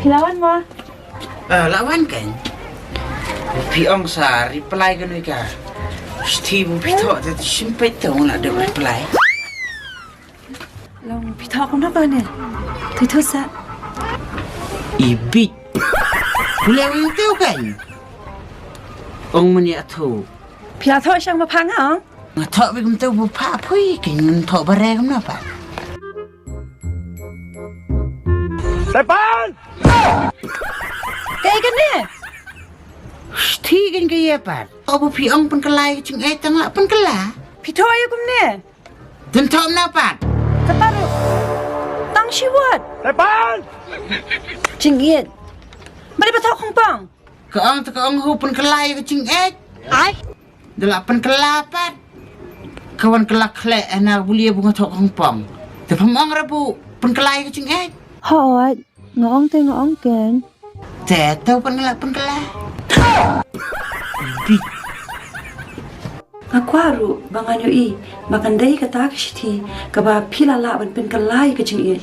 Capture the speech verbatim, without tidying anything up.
Phi la wan mo? Eh, la wan kan. Phi ong sa reply kan ka. Sti bu phi thoh te shim peit te ong la dep reply. Long phi thoh kumno kane? Thui thui sa. I bit. Pule ong te kan. Ong mani athu. Phi la thoh shang ba pha nga ong. Nga thoh bi kumtu bu pha phui kan thoh bare kumno pat. Tepan! Kaei kane? Sti kan ka ye pat. O bu phi ong pynkylla ka jingeh tang la pynkylla. Phi thoh ïa kumne. Dun thoh na pat. Kata ruh. Tang shi wat. Tepan! Jingeh. Bali ba thoh khongpong. Ka ong te ka ong hu pynkylla ïa ka jingeh. Ai. Da la pynkylla pat. Ka wan kylla khleh hana ka bulia bu nga thoh khongpong. Te pham ong ra bu pynkylla ïa ka jingeh. Hooid, nga ong te nga ong ken. Te to pynkylla pynkylla. Bi. Nga kwah ruh ba ngan ïohi ba kan dei kata ka shithi kaba phi la lah ban pynkylla ïa ka jingeh.